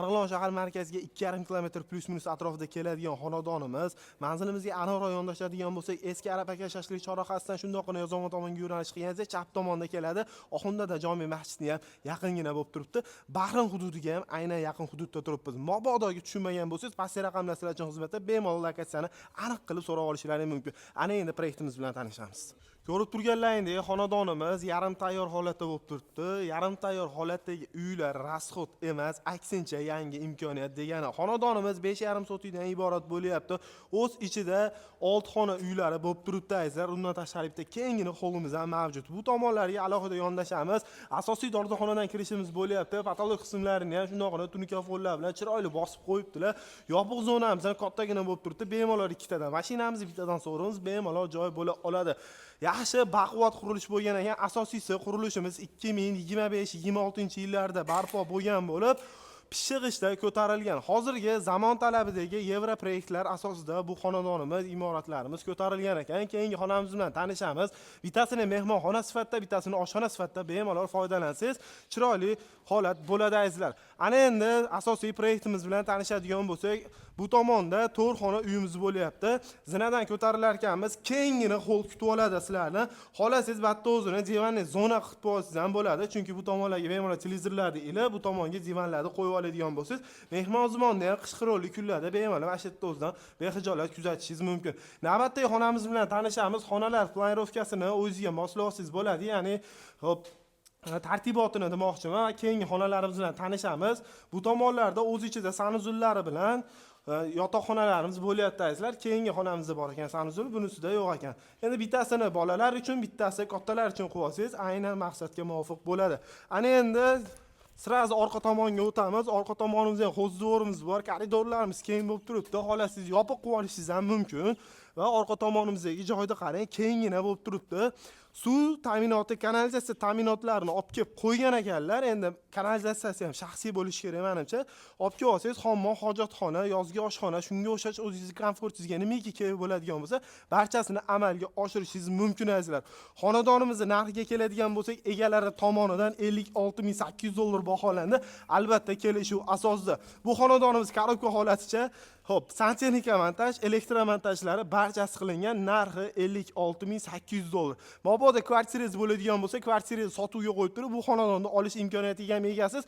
Marg'ilon shahar markaziga 2,5 kilometr плюс-минус atrofida keladigan xonadonimiz. Manzilimizga aniqroq yondashadigan bo'lsak, eski Arap aka shashlik chorrahasidan shundoqqina Yozomon tomonga yo'nalish qilganingizda chap tomonda keladi. Oxundada jome masjidi ham yaqingina bo'lib turibdi. Bahrin hududiga ham aynan yaqin hududda turibmiz. Mabodoga tushunmagan bo'lsangiz, pastki raqamlar sizlar uchun xizmatda, bemalol lokatsiyani aniq qilib so'rab olishlaringiz mumkin. Ana endi proyektimiz bilan tanishamiz. Ko'rib turganlaringdek, xonadonimiz yarim tayyor holatda bo'lib turibdi. Yarim tayyor holatdagi uylar расход emas, aksincha yangi imkoniyat degani. Xonadonimiz 5,5 sotikdan iborat bo'lyapti. O'z ichida 6 xona uylari bo'lib turibdi, azizlar. Undan tashqari bitta kengina holimiz ham mavjud. Bu tomonlarga alohida yondashamiz. Asosiy dordixonadan kirishimiz bo'lyapti. Потолок qismlarini ham shundoqqina tunuka follar bilan chiroyli bosib qo'yibdilar. Yopiq zonamiz ham kattagina bo'lib turibdi. Bemalol ikkitadan mashinamizni bittadan so'ramiz, bemalol joy bo'la oladi. Yaxshi baquvvat qurilish bo'lgan ekan. Asosiysi, qurilishimiz 2025-26 yillarda barpo bo'lgan bo'lib, pishiq ishda ko'tarilgan. Hozirgi zamon talabidagi yevro proyektlar asosida bu xonadonimiz, imoratlarimiz ko'tarilgan ekan. Keyingi xonamiz bilan tanishamiz. Bittasini mehmonxona sifatida, bittasini oshxona sifatida bemalol foydalansangiz, chiroyli holat bo'ladi, azizlar. Ana endi asosiy proyektimiz bilan tanishadigan bo'lsak, bu tomonda to'rt xona uyimiz bo'lyapti. Zinadan ko'tarilar ekanmiz, kengina hol kutib oladi sizlarni. Xohlasangiz, bu yerda o'zini диванный zona qilib qo'ysangiz ham bo'ladi, chunki bu tomonlarga bemalol televizorlarni ilib, bu tomonga divanlarni qo'yib oladigan bo'lsangiz, mehmon zimonni ham qish-qirovli kunlarda bemalol mana shu yerda o'zidan bexijolat kuzatishingiz mumkin. Navbatdagi xonamiz bilan tanishamiz. Xonalar планировка sini o'zingizga moslab olsangiz bo'ladi, ya'ni hop, tartibotini demoqchiman. Va keyingi xonalarimiz bilan tanishamiz. Bu tomonlarda o'z ichida санузел lari bilan yotoqxonalarimiz bo'lyapti, azizlar. Keyingi xonamizda bor ekan санузел, bunisida yo'q ekan. Endi bittasini bolalar uchun, bittasi kattalar uchun qilib olsangiz, aynan maqsadga muvofiq bo'ladi. Ana endi сразу orqa tomonga o'tamiz. Orqa tomonimizda ham хоздвор imiz bor, koridorlarimiz keng bo'lib turibdi. Xohlasangiz, yopiq qilib olishingiz ham mumkin. Va orqa tomonimizdagi joyda qarang, kenggina bo'lib turibdi. Suv ta'minoti, kanalizatsiya ta'minotlarini olib kelib qo'ygan ekanlar. Endi kanalizatsiyasi ham shaxsiy bo'lishi kerak menimcha. Olib kelib olsangiz, hammom, hojatxona, yozgi oshxona, shunga o'xshash o'zingizni komfortingizga nimaki kerak bo'ladigan bo'lsa, barchasini amalga oshirishingiz mumkin, azizlar. Xonadonimizni narxiga keladigan bo'lsak, egalari tomonidan 56 800 dollar baholandi. Albatta, kelishuv asosida. Bu xonadonimiz коробка holaticha. Xo'p, santexnika montaj, elektromontajlari barchasi qilingan, narxi 56 800 dollar. Mabodo kvartirangiz bo'ladigan bo'lsa, kvartirangizni sotuvga qo'yib turib, bu xonadonni olish imkoniyatiga ham egasiz.